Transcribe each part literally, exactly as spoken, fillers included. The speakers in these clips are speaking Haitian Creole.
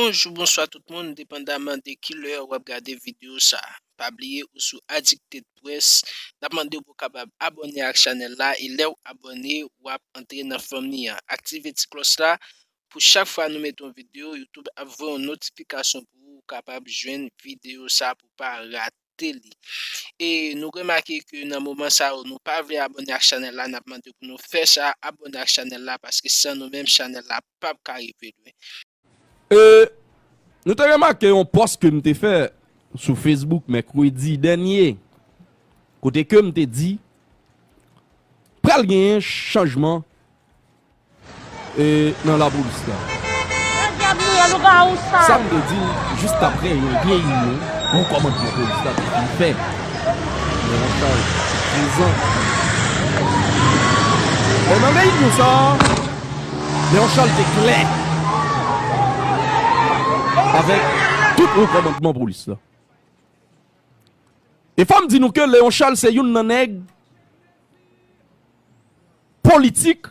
Bonjou, bonswa tout moun, depandaman de ki lè w ap gade videyo sa. Pa bliye ou sou Addicted Press, n ap mande w pou w kapab abòne ak chanèl la, e lè w abòne, w ap antre nan fanmi an. Aktive ti klòch la pou chak fwa nou mete yon videyo, YouTube ap voye yon notifikasyon pou ou kapab jwenn videyo sa pou w pa rate li. E nou remake ke nan moman sa yo, nou pa vle abòne ak chanèl la, n ap mande pou nou fè sa, abòne ak chanèl la, paske san nou menm, chanèl la p ap ka rive lwen. E nou te remake yon pòs ke m te fè sou Facebook mèkredi dènye, kote ke m te di pral genyen chanjman e nan lapolis la. Sa m te di l jis apre yon reyinyon gwo kòmandman polis la te fin fè. Leon Charles te prezan. E nan reyinyon sa a, Leon Charles te klè avèk tout gwo kòmandman polis la. E fò m di nou ke Leon Charles se youn nan nèg politik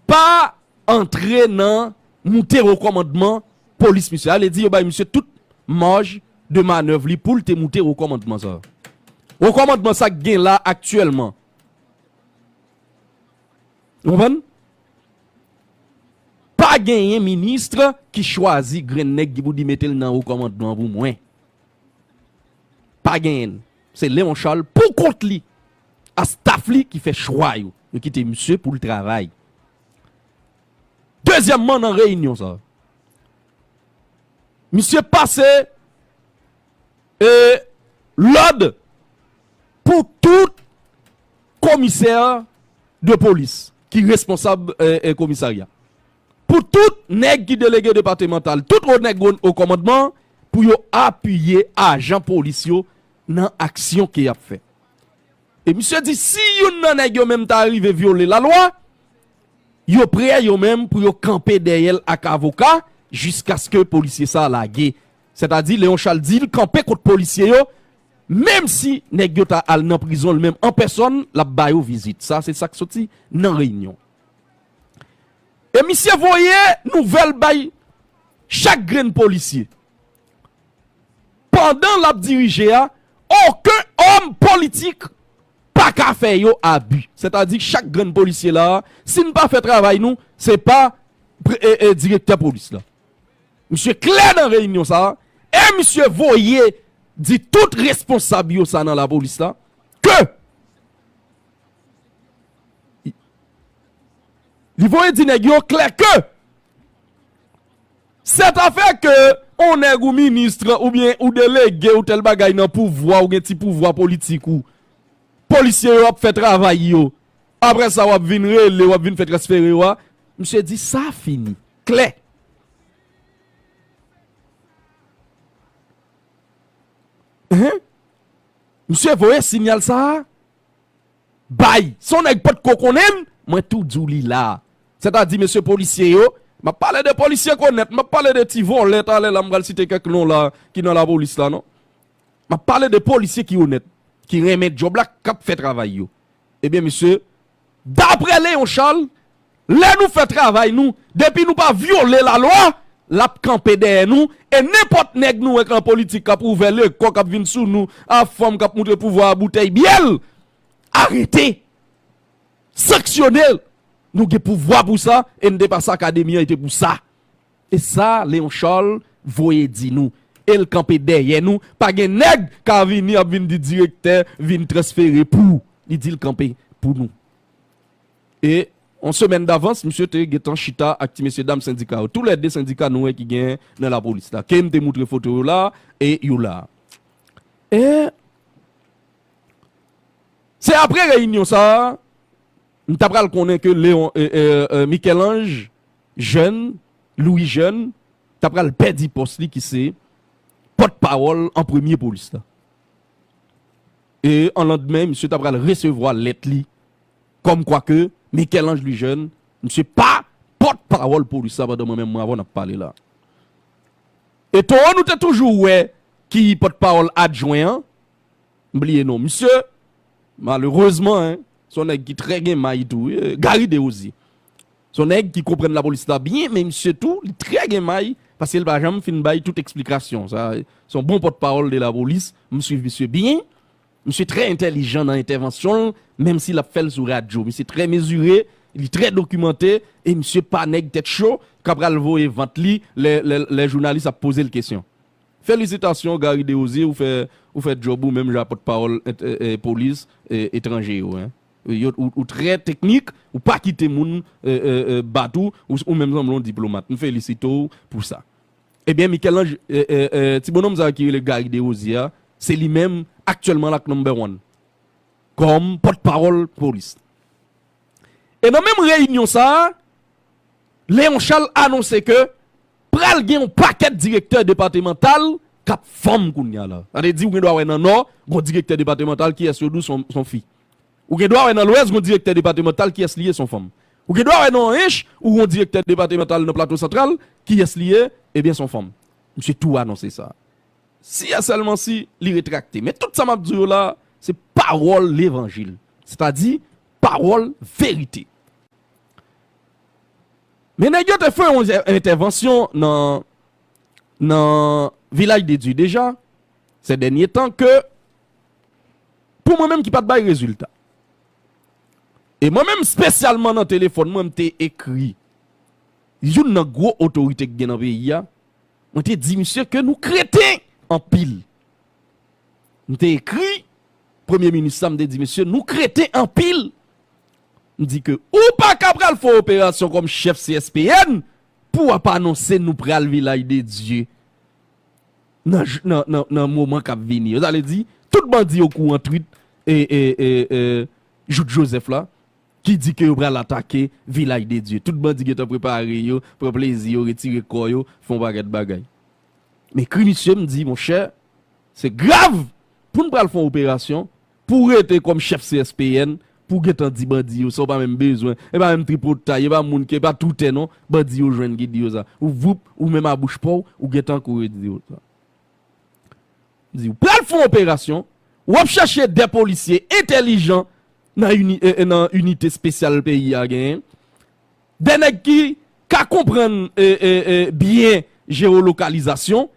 pa antre nan moute wo kòmandman polis misye. Sa vle di yo bay misye tout maj de manèv li pou l te moute wo kòmandman sa. Wo kòmandman sa k gen la aktyèlman. Ou konprann? Pa genyen minis ki chwazi grenn nèg ki pou di mete l nan wo kòmandman pou mwen. Pa genyen l. Se Leon Charles pou kont li a staf li ki fè chwa yo. Yo kite misye pou l travay. Dezyèmman nan reyinyon sa, misye pase e lòd pou tout komisè de polis ki responsab e, e komisarya. Pou tout nèg ki delege depatèmantal, tout wo nèg wo kòmandman, pou yo apiye ajan polis yo nan aksyon ke y ap fè. E misye di si youn nan nèg yo menm ta rive vyole lalwa, yo prè yo menm pou yo kanpe dèyè l ak avoka jiskaske polisye sa a lage. Sètadi Leon Charles di l kanpe kont polisye yo, menm si nèg yo ta al nan prizon l menm an pèsòn, l ap ba yo vizit. Sa se sa k soti nan reyinyon. E misye voye nouvèl bay chak grenn polisye. Pandan l ap dirije a, okenn òm politik pa ka fè yo abi. Sètadi chak grenn polisye la, si n pa fè travay nou, se pa pre- e, e, direktè polis la. Misye klè nan reyinyon sa a, e misye voye di tout responsab yo sa nan lapolis la, ke li voye di nèg yo klè ke sètafè ke on nèg ou minis oubyen ou delege ou tèl bagay nan pouvwa, ou gen ti pouvwa politik ou, polisye yo ap fè travay yo, apre sa w ap vin rele, w ap vin fè transfere yo a, misye di sa fini, klè. Hein? Misye voye siyal sa a bay. Si on nèg potko konnen l, mwen tou di w li la. Sètadi mesye polisye yo, m ap pale de polisye k onèt, m ap pale de ti vòlè talè la, m pral site kèk non la ki nan lapolis la non. M ap pale de polisye ki onèt, ki renmen djòb la, k ap fè travay yo. Ebyen mesye, daprè Leon Charles, lè nou fè travay nou, depi nou pa vyole lalwa, l ap kanpe dèyè nou, e nenpòt nèg nou wè k nan politik k ap ouvè lekò, k ap vin sou nou, a fanm k ap moutre pouvwa a boutèy byè l, arete, sanksyone l. Nou gen pouvwa pou sa, e n te pase akademi an, e te pou sa. E sa Leon Charles voye di nou. E l kanpe dèyè nou. Pa gen nèg ka vini ap vin di direktè vin transfere pou. Li di l kanpe pou nou. E yon semèn davans, misye te gentan chita ak ti mesye dam sendika yo. Toulède sendika nou wè ki gen nan lapolis la. Ke m te moutre foto yo la, e yo la. E se apre reyinyon sa a, m ta pral konnen ke Leon, e, e, e, Michel-Ange Jeune, Louis Jeune, ta pral pèdi pòs li ki se pòtpawòl an premye polis la. E an landmen, misye ta pral resevwa lèt li, kòmkwa ke Michel-Ange Louis Jeune, misye pa pòtpawòl polis la pandan mwen menm mwen avè w n ap pale la. E Toro nou te toujou wè ki pòtpawòl adjwen an, m bliye non misye, malerezman, en, se yon nèg ki trè gen may tou, wi, Gary Desrosiers. Se yon nèg ki konprann lapolis la byen, men misye tou, li trè gen may, Paske l pa janm fin bay tout eksplikasyon. Sa, se yon bon pòtpawòl de lapolis. M swiv misye byen. Misye trè entèlijan nan entèvansyon l, menm si l ap fè l sou radyo. Misye trè mezire, li trè dokimante, e misye pa nèg tèt cho, k ap pral voye vant li lè, lè, lè jounalis ap poze l kesyon. Felisitasyon, Gary Desrosiers, ou fè, ou fè djòb ou menm jan ak pòtpawòl ent-, e, e, polis, e, etranje yo, en. Yo, ou, ou trè teknik, ou pa kite moun, e, e, e, bat ou, ou, ou menm sanble yon diplomat. M felisite w pou sa. Ebyen, Michel-Ange, e, e, e, ti bonòm sa ki rele Gary Desrosiers a, se li menm aktyèlman l ak number one kòm pòtpawòl polis. E nan menm reyinyon sa a, Léon Charles anonse ke pral gen yon pakèt direktè depatmantal k ap fanm kounye a la. Sa vle di, ou gen dwa wè nan Nò, gon direktè depatmantal, kiyès yo di w, son, son fi. Ou gen dwa wè nan Lwès, gon direktè depatmantal, kiyès li ye, son fanm. Ou gen dwa wè nan Ench, ou gon direktè depatmantal nan Plato Santral, kiyès li ye, ebyen, son fanm. Misye tou anonse sa. Si e sèlman si li retrakte. Men tout sa m ap di w yo la, se pawòl levanjil. Sètadi, pawòl verite. Men nèg yo te fè yon entèvansyon nan, nan Vilaj de Dye deja, sè dènye tan ke, pou mwen menm ki pa t bay rezilta. E mwen menm espesyalman nan telefòn mwen, m te ekri youn nan gwo otorite ki gen nan peyi a, mwen te di misye ke nou kreten anpil. M te ekri premye minis la, m te di, "Mesye, nou kreten anpil." M di ke ou pa ka pral fè yon operasyon kòm chèf C S P N pou w ap anonse nou pral Vilaj de Dye nan, j- nan, nan, nan moman k ap vini yo. Sa vle di, tout bandi yo kou an twit e, e, e, e, Jout Joseph la, ki di ke yo pral atake Vilaj de Dye. Tout bandi gentan prepare yo, pran plezi yo, retire kò yo, fè yon pakèt bagay. M ekri misye, m di, "Monchè, se grav pou n pral fè yon operasyon, pou w rete kòm chèf C S P N, pou w gentan di bandi yo, sa w pa menm bezwen, e pa menm tripotay, e pa moun ki, e pa toutè non, bandi yo jwenn ki di yo sa." Ou voup, ou menm a bouch pa w, ou gentan kouri di yo sa. M di, ou pral fè yon operasyon, w ap chèche de polisye entèlijan nan, ini, e, e, nan inite espesyal peyi a genyen, de nèg ki ka konprann, e, e, e, byen jewolokalizasyon,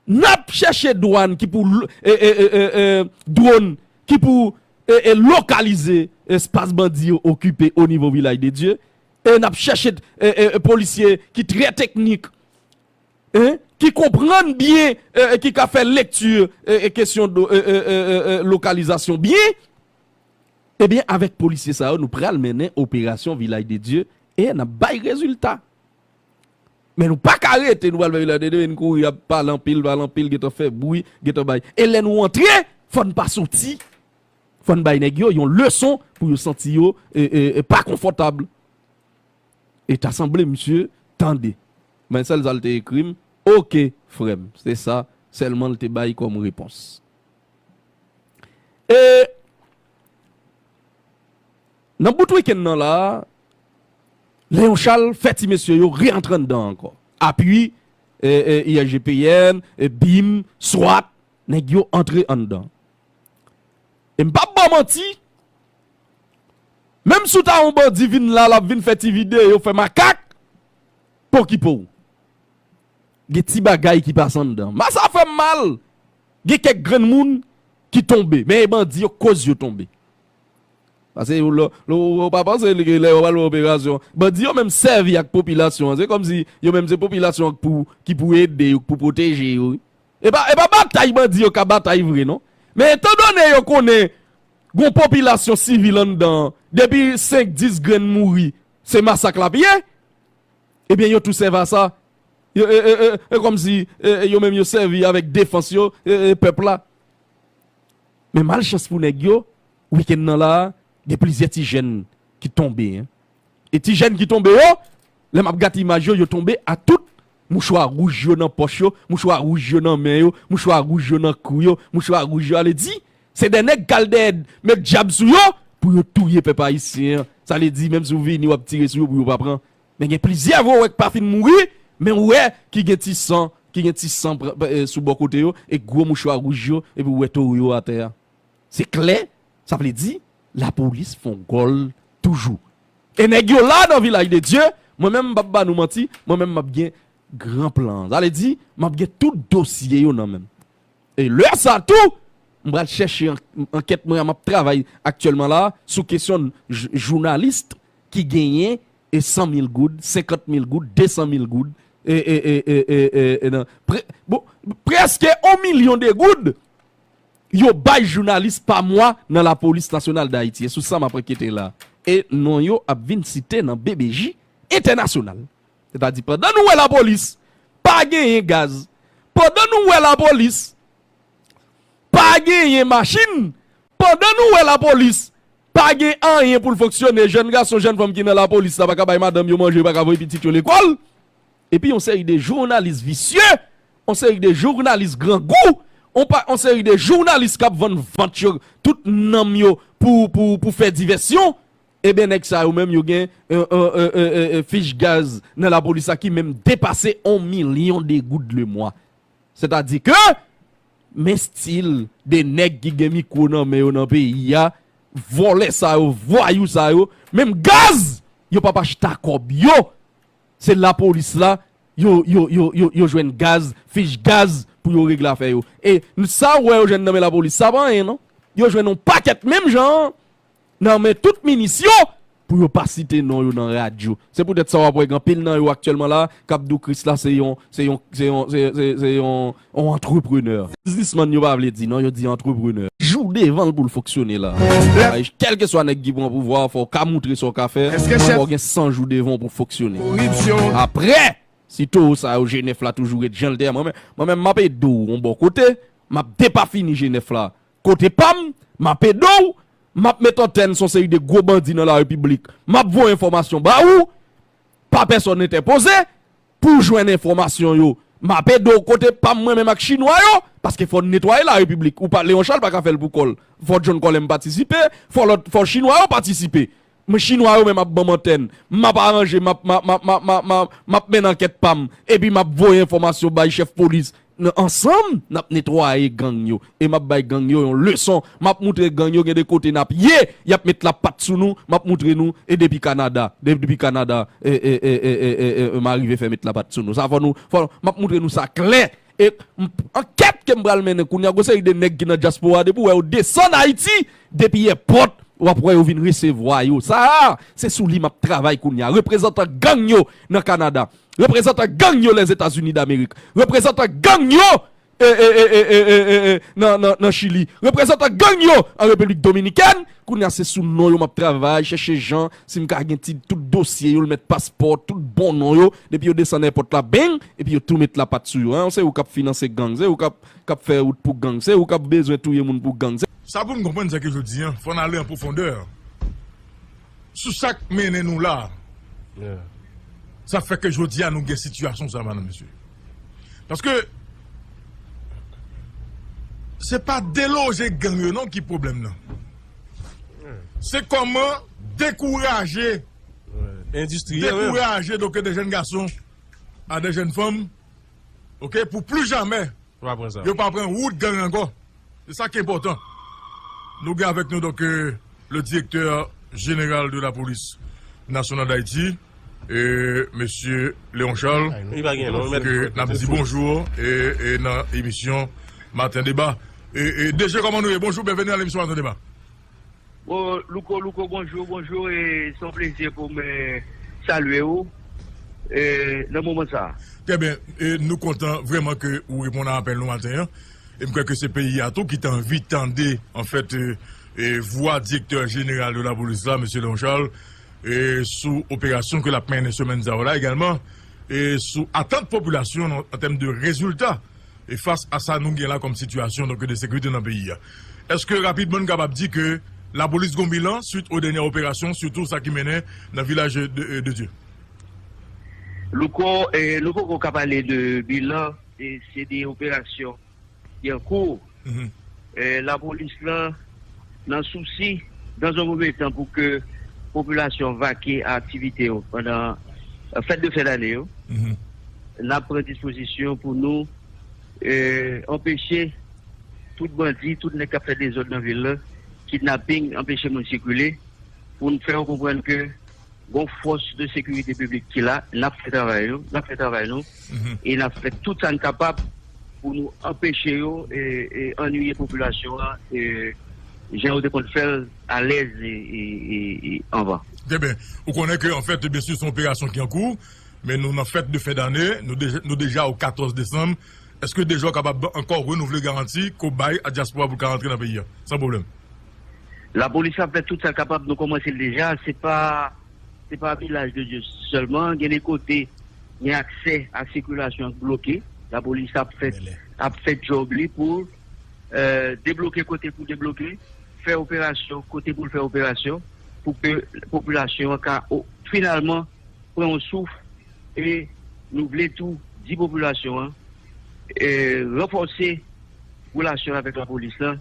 n ap chèche dwàn ki pou lo- e, e, e, e, e, dwòn ki pou e, e, lokalize espas bandi yo okipe o nivo Vilaj de Dye. E n ap chèche e, e, e, polisye ki trè teknik, en, ki konprann byen, e, e, ki ka fè lekti e, e, kesyon do- e, e, e, e, e, lokalizasyon byen. Ebyen, avèk polisye sa yo, nou pral mennen operasyon Vilaj de Dye e n ap bay rezilta. Men nou pa ka rete, nou pral fè Vilaj de Dye, vin kouri ap pale anpil, pale anpil, gentan fè bri, gentan bay. E lè nou antre, fò n pa soti. Fò n bay nèg yo yon leson pou yo santi yo e, e, e pa konfòtab. E ta sanble misye tande. Men sèl sa l te ekri m, "Oke, frè m." Se sa sèlman l te bay kòm repons. E nan bout wikenn nan la, Léon Charles fè ti mesye yo re-antre anndan ankò. Apui, e, e, I S G P N, e, bim, swat, nèg yo antre anndan. E m p ap ba w manti, menm si w ta wè yon bandi vin la, l ap vin fè ti videyo, fè makak, pa okipe w. Gen ti bagay ki pase anndan. Mas sa fè m mal. Gen kèk grenn moun ki tonbe, men e bandi yo koz yo tonbe. Paske yo, lè, lè, ou pa panse li gen lè yo pral fè operasyon. Bandi yo menm sèvi ak popilasyon an. Se kòmsi yo menm se popilasyon an k pou, ki pou ede yo, k pou pwoteje yo. E pa, e pa batay bandi yo ka batay vre, non. Men etandone yo konnen gon popilasyon sivil anndan, depi senk, dis grenn mouri, se masak l ap ye. Ebyen, yo tou sèvi a sa. Yo, e, e, e, e kòmsi e, e, yo menm yo sèvi avèk defans yo, e, e, pèp la. Men malchans pou nèg yo, wikenn nan la, gen plizyè ti jèn ki tonbe, en. E ti jèn ki tonbe yo, lè m ap gade imaj yo, yo tonbe a tout mouchwa wouj yo nan pòch yo, mouchwa wouj yo nan men yo, mouchwa wouj yo nan kou yo, mouchwa wouj yo, ale di, se de nèg k al dèyè met djab sou yo pou yo touye pèp ayisyen an. Sa vle di, menm si w vini, w ap tire sou yo pou yo pa pran. Men gen plizyè vòlè k pa fin mouri, men w wè ki gen ti san, ki gen ti san pran- pran- e, sou bò kote yo, e gwo mouchwa wouj yo, epi w wè towo yo atè a. Se klè, sa vle di, lapolis fè yon gòl toujou. E nèg yo la nan Vilaj de Dye, mwen menm m p ap ba nou manti, mwen menm m ap gen Gran plan an. Sa vle di, m ap gen tout dosye yo nan men m. E lè sa tou, m pral chèche an- ankèt mwen an, m ap travay aktyèlman la sou kesyon j- jounalis ki genyen e san mil goud, senkant mil goud, de san mil goud, e, e, e, e, e, e, e nan, pre- bon, prèske yon milyon de goud yo bay jounalis pa mwa nan Lapolis Nasyonal d Ayiti. E sou sa m ap ankyete la. E non yo ap vin site nan B B J entènasyonal. Sètadi, pandan nou wè lapolis pa genyen gaz, pandan nou wè lapolis pa genyen machin, pandan nou wè lapolis pa gen anyen pou l fonksyone, jèn gason, jèn fanm ki nan lapolis la pa ka bay madanm yo manje, pa ka voye pitit yo lekòl, epi yon seri de jounalis visye, yon seri de jounalis grangou, yon pa- yon seri de jounalis k ap vann vant yo, tout nanm yo pou, pou, pou fè divèsyon, ebyen, nèg sa yo menm, yo gen, e, e, e, e, e, e, fich gaz nan lapolis la ki menm depase yon milyon de goud le mwa. Sètadi ke, men stil de nèg ki gen mikwo nan men yo nan peyi a, vòlè sa yo, vwayou sa yo, menm gaz, yo p ap achta kòb yo. Se lapolis la, yo, yo, yo, yo, yo jwenn gaz, fich gaz pou yo regle afè yo. E n- sa w wè yo jwenn nan men lapolis, sa pa anyen non. Yo jwenn yon pakèt menm jan an nan men tout minis yo pou yo pa site non yo nan radyo. Se poutèt sa w ap wè gen anpil nan yo aktyèlman la k ap di w Krisla se yon, se yon, se yon, se, se, se yon, yon antreprenè. Biznismann yo pa vle di non, yo di antreprenè. Jou devan l pou l fonksyone la. Ay, kèlkeswa nèg ki pran pouvwa a, fò w ka moutre sa w ka fè, fò w gen san jou devan w pou fonksyone. Apre, si towo sa yo G nèf la toujou ret jan l te ye, mwen menm, mwen menm m ap ede w yon bò kote, m ap depafini G nèf la kote pa m, m ap ede w, m ap met antèn sou yon seri de gwo bandi nan larepiblik, m ap voye enfòmasyon ba ou, pa pèsòn entèpoze, pou w jwenn enfòmasyon yo. M ap ede w kote pa m mwen menm ak chinwa yo, paske fò n netwaye larepiblik. Ou pa, Leon Charles pa ka fè l pou kò l. Fò John Colem patisipe, fò lòt, fò chinwa yo patisipe. Men chinwa yo menm ap ban m antèn. M ap aranje, m ap, m ap, m ap, m ap, m ap, m ap, m ap mennen ankèt pa m. Epi m ap voye enfòmasyon bay chèf polis. N- ansanm, n ap netwaye gang yo. E m ap bay gang yo yon leson. M ap moutre gang yo gen de kote n ap ye. Y ap met lapat sou nou. M ap moutre nou. E depi Kanada. De- depi Kanada, e, e, m arive fè met lapat sou nou. Sa fò nou, fò, m ap moutre nou sa klè. E m- ankèt ke m pral mennen kounye a, gon seri de nèg ki nan dyaspora, depi w wè yo desann Ayiti, depi èpòt, w ap wè yo vin resevwa yo. Sa a, se sou li m ap travay kounye a. Reprezantan gang yo nan Kanada. Reprezantan gang yo Lèzetazini Damerik. Reprezantan gang yo e, e, e, e, e, e, e, nan, nan, nan Chili. Reprezantan gang yo an Repiblik Dominikèn. Kounye a se sou non yo m ap travay, chèche jan, si m ka gen ti tout dosye yo, l mèt paspò, tout bon non yo. Depi yo desann èpòt la, beng, epi yo tou met lapat sou yo. An, se ou k ap finanse gang, se ou k ap, k ap fè wout pou gang, se ou k ap bezwen touye moun pou gang. Se Sa pou n konprann, se ke jodi a, fò n ale an pwofondè sou sa k mennen nou la. Sa fè ke jodi a nou gen sitiyasyon sa, madanm, mesye. Paske se pa deloje gang yo non ki pwoblèm nan. Se kòman dekouraje, dekouraje donk de jèn gason a de jèn fanm, oke, pou pli jamè yo pa pran wout gang ankò. Se sa ki enpòtan. Nou gen avèk nou donk, euh, le directeur général de la police nationale d'Haïti, e mesye Léon Charles, ke n ap di bonjou e, e nan emisyon Maten Deba. E, e D G, kòman nou ye? Bonjou, byenveni nan emisyon Maten Deba. Bon, Louko, Louko, bonjou, bonjou, e se yon plezi pou mwen salye ou e nan moman sa a. Trè byen, e nou kontan vrèman ke ou reponn a apèl nou maten an. E m kwè ke se peyi a tou ki te anvi tande, anfèt, e, e vwa direktè jeneral de lapolis la, mesye Léon Charles, e sou operasyon ke l ap mennen semèn sa yo la egalman, e sou atant popilasyon an, an tèm de rezilta, e fas a sa nou gen la kòm sitiyasyon, donk, de sekirite nan peyi a. Èske rapidman n kapab di ke lapolis gon bilan suite aux dernières opérations, sitou sa ki mennen nan vilaj de, de Dye? Louko, e, nou poko ka pale de bilan, e se de operasyon ki an kou. E, lapolis lan, nan sousi, dans un premier temps, pou ke popilasyon vake a aktivite yo pandan, e, fèt de fen dane yo, n ap pran dispozisyon pou nou, e, anpeche tout bandi, tout nèg k ap fè dezòd nan vil la, kidnaping, anpeche moun sikile, pou n fè yo konprann ke Gon fòs de sekirite piblik ki la, n ap fè travay nou, n ap fè travay nou, e n ap fè tout sa n kapab pou nou anpeche yo e, e annuiye popilasyon an e, jan yo te konn fè l alèz e, e, e, e anvan. Trè byen. Ou konnen ke, anfèt, byen si, se yon operasyon ki an kou, men nou nan fèt de fen dane, nou deja, nou deja o katòz desanm. Èske deja w kapab ankò renouvle garanti ke w bay a dyaspora pou l ka rantre nan peyi a, san pwoblèm? Lapolis ap fè tout sa l kapab, nou kòmanse l deja. Se pa, se pa Vilaj de Dye sèlman, gen de kote, gen aksè a sikilasyon k bloke. Lapolis ap fè, ap fè djòb li pou, euh, debloke kote pou debloke, fè operasyon kote pou l fè operasyon, pou ke popilasyon an ka, o, finalman, pran yon souf, e nou vle tou di popilasyon an, e ranfòse relasyon avèk lapolis lan.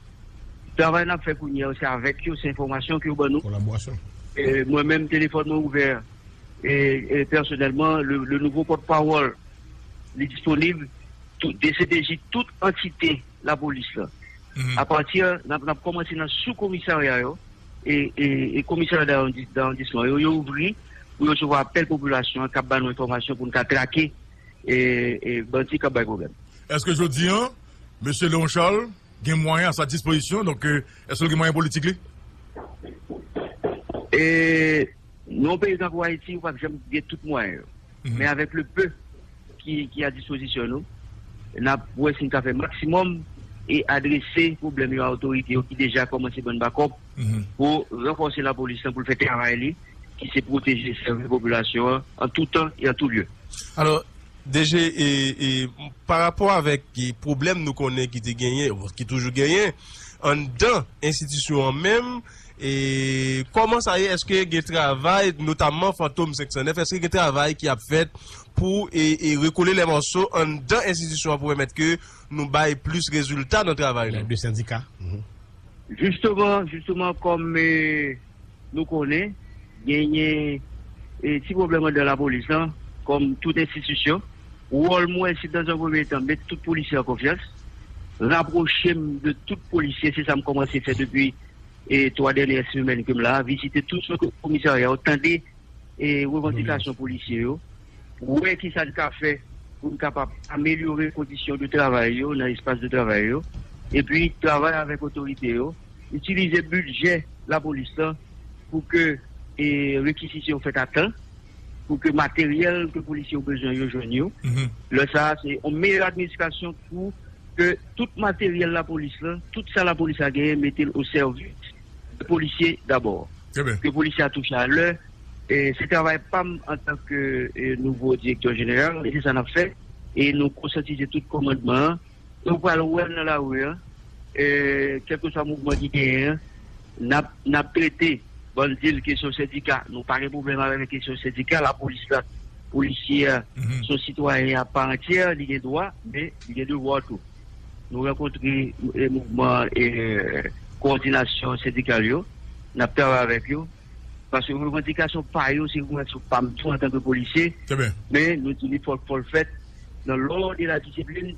Travay n ap fè kounye a, se avèk yo, se enfòmasyon ke yo ban nou. Kolaborasyon. E mwen menm, telefòn mwen ouvè, e, e pèsonèlman, le, le nouveau porte-parole, li disponib, tout, D C P J, tout antite lapolis lan. Apati, n ap, n ap kòmanse nan sou komisarya yo, e, e, e komisarya dawondi-, dawondisman yo, yo ouvri pou yo resevwa apèl popilasyon an k ap ba nou enfòmasyon pou n ka trake, e, e bandi k ap bay pwoblèm. Èske jodi a, mesye Léon Charles gen mwayen a sa dispozisyon? Donk, e, èske l gen mwayen politik li? E, nan yon peyi tankou Ayiti, ou p ap janm gen tout mwayen yo. Men avèk le peu ki, ki a dispozisyon nou, n ap wè si n ka fè maksimòm e adrese pwoblèm yo a otorite yo ki deja kòmanse ban n bakòp pou ranfòse lapolis lan pou l fè travay li, ki se pwoteje, sèvi popilasyon an, an tou tan e an tou lye. Alò, D G, e, e, pa rapò avèk, e, pwoblèm nou konnen ki te genyen, ki toujou genyen, anndan enstitisyon an menm, e kòman sa ye? Èske gen travay, notamman Fantom senk san nèf, èske gen travay ki ap fèt pou, e, e rekole lè mòso anndan enstitisyon an pou pèmèt ke nou bay plis rezilta nan travay nou? De sendika. Jisteman, jisteman, kòm, e, nou konnen, genyen, e, ti pwoblèm anndan lapolis lan, kòm tout enstitisyon. Wòl mwen, se, dans un premier temps, met tout polisye an konfyans, rapwoche m de tout polisye, se sa m kòmanse fè depi, e, twa dènye semèn ke m la, vizite tout sou komisarya yo, tande, e, revandikasyon polisye yo, wè ki sa n ka fè pou n kapab amelyore kondisyon de travay yo nan espas de travay yo, epi travay avèk otorite yo, itilize bidjè lapolis lan pou ke, e, rekizisyon fèt a tan, pou ke materyèl ke polisye yo bezwen yo jwenn yo. Lè sa a, se yon meyè administrasyon pou ke tout materyèl lapolis lan, tout sa lapolis la genyen, mete l o sèvis de polisye dabò. Ke polisye a touche a lè, e se travay pa m antanke, e, nouvo direktè jeneral, e se sa n ap fè. E nou konsyatize tout kòmandman an. E w pral wè l nan lari a, e, kèlkeswa mouvman ki genyen an, n ap, n ap trete. Ban n di l kesyon sendika. Nou pa gen pwoblèm avèk kesyon sendika. Lapolis la, polisye a, se yon sitwayen a pa antyè, li gen dwa, men li gen devwa tou. Nou rankontre, e, mouvman, e, kowòdinasyon sendikal yo, n ap travay avèk yo, paske revandikasyon pa yo, se revandikasyon pa m tou antanke polisye, men nou di li fò, fò l fèt nan lòd e la disiplin,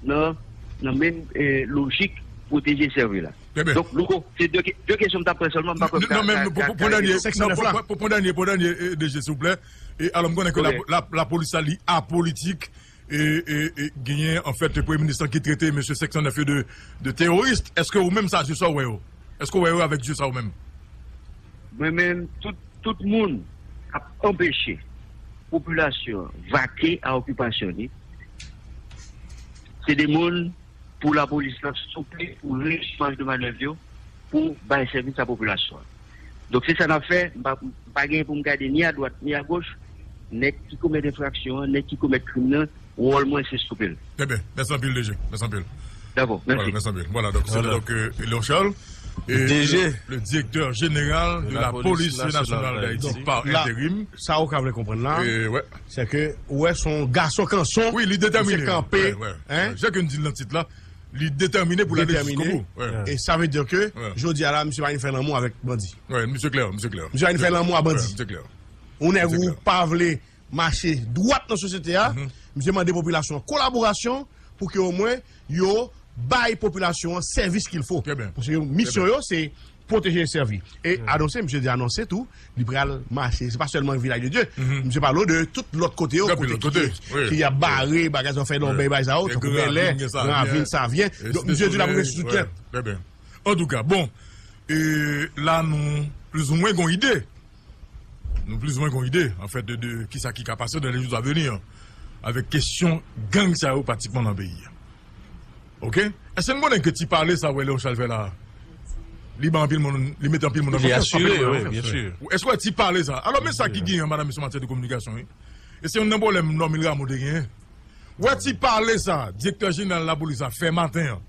nan, nan menm, e, lojik pwoteje sèvi la. Donk, Louko, se de, de kesyon m t ap pran sèlman, m pa kwè m ka, non, men ka, pou, pou, pou dènye, non, pou, pou, pou dènye, pou dènye, e, D G, silvouplè. E, alò, m konnen ke la, la, lapolis la, li apolitik, e, e, e genyen, anfèt, premye minis lan ki trete mesye senk san nèf yo de, de teworis. Èske ou menm, sa, se sa w wè yo? Èske w wè yo avèk zye sa ou menm? Mwen menm, tout, tout moun k ap anpeche popilasyon vake a okipasyon li, se de moun pou lapolis lan souple, pou rejwi maj de manèv yo, pou bay sèvis a popilasyon an. Donk, se sa n ap fè. M pa, m pa gen pou m gade ni adwat, ni agoch. Nèg ki komèt enfraksyon an, nèg ki komèt krim nan, wòl mwen, se souple l. Trè byen. Mèsi anpil, D G. Mèsi anpil. Dakò, mèsi. Vwala, mèsi anpil. Vwala, donk, se te, donk, euh, Léon Charles, et D G, le, le directeur général de la Police nationale d'Haïti par intérim. Sa ou ka vle konprann la, se ke ou wè se yon gason kanson, wi, li detèmine, misye kanpe, hein? Jan ke n di l nan tit la, li detèmine pou l ale jiskobou. E sa vle di ke jodi a la, misye pa vin fè lanmou avèk bandi. Wi, misye klè, misye klè. Misye pa vin fè lanmou a bandi. Wi, misye klè. Yon nèg ou pa vle mache dwat nan sosyete a, misye mande popilasyon an kolaborasyon pou ke omwen yo bay popilasyon an sèvis qu'il faut. Paske misyon yo, se pwoteje e sèvi. E anonse, misye te anonse tou, li pral mache. Se pa sèlman Vilaj de Dye. Misye pale w de tout lòt kote yo, kote ki, ki y ap bare, bagay sa yo fè nan bèy, bagay sa yo, tankou Bèlè, Gran Ravin, Savyen. Donk, misye di l ap rete sou tout lè. Trè byen. Antouka, bon, e, la nou plizoumwen gon ide. Nou plizoumwen gon ide, anfèt, de, de kisa ki ka pase dans les jours à venir avèk kesyon gang sa yo pratikman nan peyi a. Oke? Èske n konnen ke ti pale sa w wè Léon Charles fè la a? Li ban anpil moun, li mete anpil moun an konfyans. Li asire, wi, byen si. Èske w wè ti pale sa? Alò, men sa ki genyen, madanm, mesye, an matyè de kominikasyon, wi. E se youn nan pwoblèm Normil Rameau te genyen. W wè ti pale sa, direktè jeneral lapolis la fè maten an,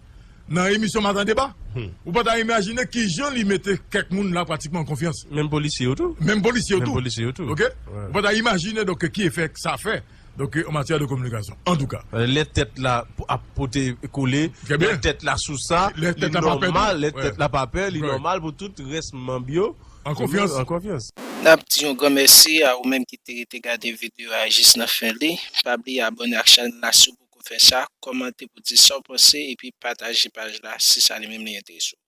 nan emisyon Maten Deba, ou pa ta imajine kijan li mete kèk moun la pratikman an konfyans. Menm polisye yo tou. Menm polisye yo tou. Menm polisye yo tou. Oke? Ou pa ta imajine, donk, ki efè sa fè. Donk, an matyè de kominikasyon. Antouka. Lè tèt la p-, ap pote kole, lè tèt la sou sa, li nòmal, lè tèt la pa pè, li nòmal pou tout rès manm yo an konfyans. An konfyans. N ap di yon gran mèsi a ou menm ki te rete gade videyo a jis nan fen li. Pa bliye abòne ak chanèl la si w poko fè sa, kòmante pou di sa w panse, epi pataje paj la si sa li menm li enterese w.